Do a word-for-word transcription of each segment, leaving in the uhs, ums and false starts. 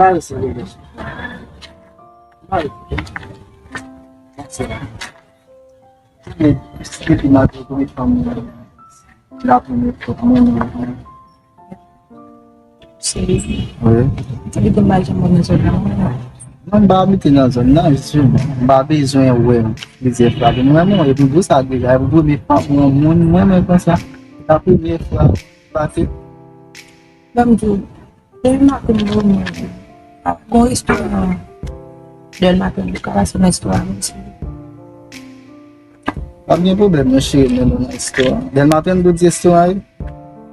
Parese, bebe. Parese. Depi, depi m ap premye fanm mwen, la premye fanm mwen, mwen. Cheri. Wi. Sa ki te mal janm nan zòn nan. Non, m pa abite nan zòn nan, jis m pa bezwen wè plizyè fwa. Mwen, mwen, epi pou sa deja, epi premye fwa pou yon moun, mwen, mwen konsa. Se ta premye fwa, pase. Ban m di w, Delmaten mwen, mwen, ap gon restoran Delmaten, ou ka pase nan restoran, mwen, cheri. Pa gen pwoblèm, non, cheri, men nou nan restoran. Delmaten, nou di restoran, wi.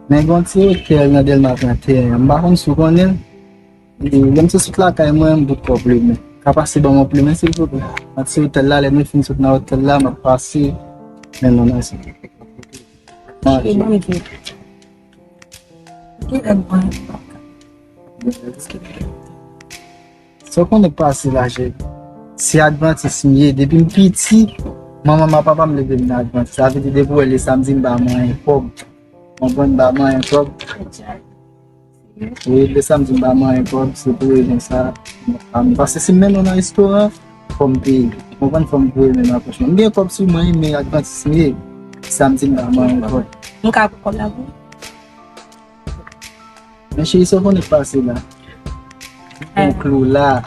Men gon ti otèl nan Delmaten, teren. M pa konn si w konnen l. E, lè m sot lakay mwen, m bout kò plimen. Ka pase ban mwen plimen, silvouplè. Nan ti otèl la, lè nou fin sot nan otèl la, m ap pase. Men nou nan restoran. Manje. Ki lè m pran yon baka? Sa w konnen k pase la, cheri? Se advantis m ye. Depi m piti, manman m ak papa m leve m nan advantis. Sa vle di depi w wè le samdi m pa manyen kòb. Konprann, m pa manyen kòb. Wi, le samdi m pa manyen kòb, se pou rezon sa. Paske si m mennen w nan restoran, fò m peye. Konprann, fò m voye men nan pòch mwen. M gen kòb sou mwen, men advantis m ye. Samdi m pa manyen kòb. M ka pran kòb la pou ou? Men cheri, sa w konnen k pase la? Yon klou la.